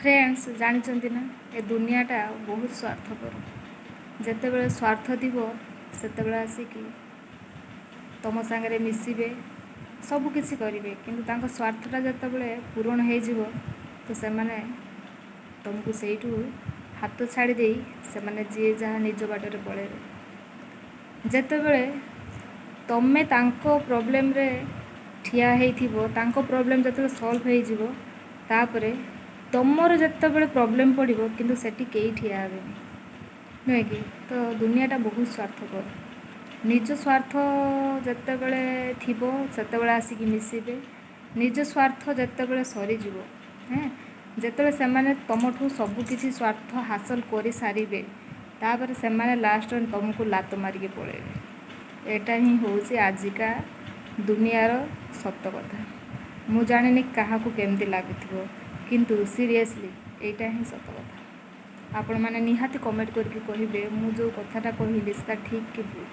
Friends, ଜାଣିଛନ୍ତି ନା, ଏ ଦୁନିଆଟା ବହୁତ ସ୍ୱାର୍ଥପର। ଯେତେବେଳେ ସ୍ୱାର୍ଥ ଥିବ, ସେତେବେଳେ ଆସିକି ତୁମ ସାଙ୍ଗରେ ମିଶିବେ, ସବୁ କିଛି କରିବେ। କିନ୍ତୁ ତାଙ୍କ ସ୍ୱାର୍ଥଟା ଯେତେବେଳେ ପୂରଣ ହେଇଯିବ, ତ ସେମାନେ ତୁମକୁ ସେଇଠୁ ହାତ ଛାଡ଼ି ଦେଇ ସେମାନେ ଯିଏ ଯାହା ନିଜ ବାଟରେ ପଳେଇବେ। ଯେତେବେଳେ ତମେ ତାଙ୍କ ପ୍ରୋବ୍ଲେମରେ ଠିଆ ହେଇଥିବ, ତାଙ୍କ ପ୍ରୋବ୍ଲେମ୍ ଯେତେବେଳେ ସଲ୍ଭ ହେଇଯିବ, ତାପରେ ତମର ଯେତେବେଳେ ପ୍ରୋବ୍ଲେମ୍ ପଡ଼ିବ, କିନ୍ତୁ ସେଠି କେହି ଠିଆ ହେବେନି, ନୁହେଁ କି? ତ ଦୁନିଆଟା ବହୁତ ସ୍ୱାର୍ଥପର। ନିଜ ସ୍ୱାର୍ଥ ଯେତେବେଳେ ଥିବ, ସେତେବେଳେ ଆସିକି ମିଶିବେ। ନିଜ ସ୍ୱାର୍ଥ ଯେତେବେଳେ ସରିଯିବ, ଯେତେବେଳେ ସେମାନେ ତୁମଠୁ ସବୁକିଛି ସ୍ୱାର୍ଥ ହାସଲ କରିସାରିବେ, ତାପରେ ସେମାନେ ଲାଷ୍ଟରେ ତୁମକୁ ଲାତ ମାରିକି ପଳେଇବେ। ଏଇଟା ହିଁ ହେଉଛି ଆଜିକା ଦୁନିଆର ସତ କଥା। ମୁଁ ଜାଣିନି କାହାକୁ କେମିତି ଲାଗୁଥିବ, କିନ୍ତୁ ସିରିୟସଲି ଏଇଟା ହିଁ ସତ କଥା। ଆପଣମାନେ ନିହାତି କମେଣ୍ଟ କରିକି କହିବେ, ମୁଁ ଯେଉଁ କଥାଟା କହିଲି ସେଟା ଠିକ୍ କି ଭୁଲ।